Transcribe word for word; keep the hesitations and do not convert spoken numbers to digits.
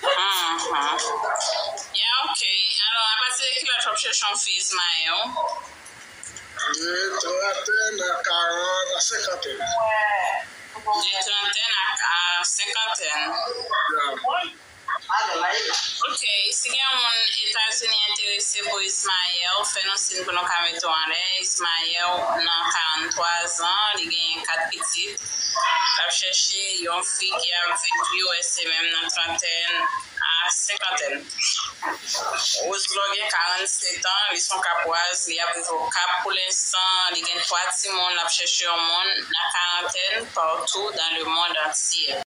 Mhm. Yeah, ok. Alò, apati de ki laj w ap chèche yon fi, Ismaël? De trantèn a karant a senkantèn. De trantèn a, a senkantèn. Yeah. Ok, si gen yon moun Etazini enterese pou Ismaël, fè nou siy pou nou ka mete w anlè. Ismaël nan karant twa zan, li genyen kat pitit. L ap chèche yon fi ki ap viv U S A menm nan trantèn a senkantèn. Rose Blanc gen karant sèt an, li se yon kapwaz, li ap viv Okap pou lenstan, li gen twa timoun, l ap chèche yon moun nan karantèn partout dans le monde entier.